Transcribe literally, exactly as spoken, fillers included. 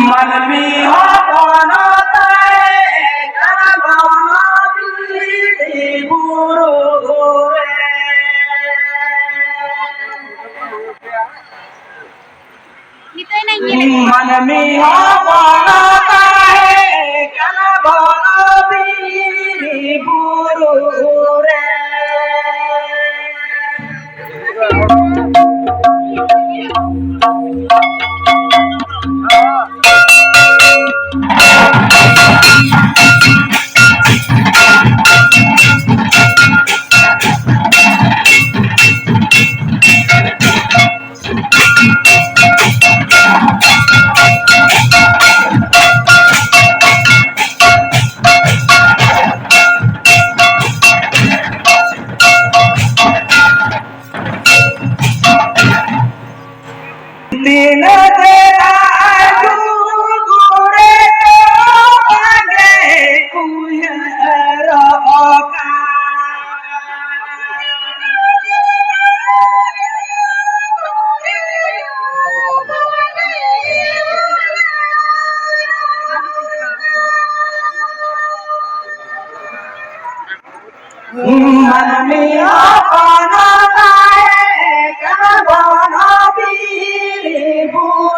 ᱢᱟᱹᱱᱢᱤ ᱦᱚᱯᱚᱱ ᱛᱟᱦᱮᱸ ᱠᱟᱱᱟ ᱵᱚᱱ ᱵᱤᱨ ᱵᱩᱨᱩ ᱨᱮ᱾ ᱢᱟᱹᱱᱢᱤ ᱦᱚᱯᱚᱱ ᱛᱟᱦᱮᱸ ᱠᱟᱱᱟ ᱵᱚᱱ ᱵᱤᱨ ᱵᱩᱨᱩ ᱨᱮ᱾ ᱛᱤᱱᱟᱹᱜ ᱪᱮᱦᱨᱟ ᱟᱹᱛᱩ ᱠᱚᱨᱮ ᱫᱚ ᱵᱟᱝᱜᱮ ᱩᱭᱦᱟᱹᱨᱚᱜ ᱠᱟᱱ᱾ ᱢᱟᱹᱱᱢᱤ ᱦᱚᱯᱚᱱ ᱛᱟᱦᱮᱸ ᱠᱟᱱᱟ ᱵᱚᱱ ᱵᱤᱨ ᱵᱩᱨᱩ᱾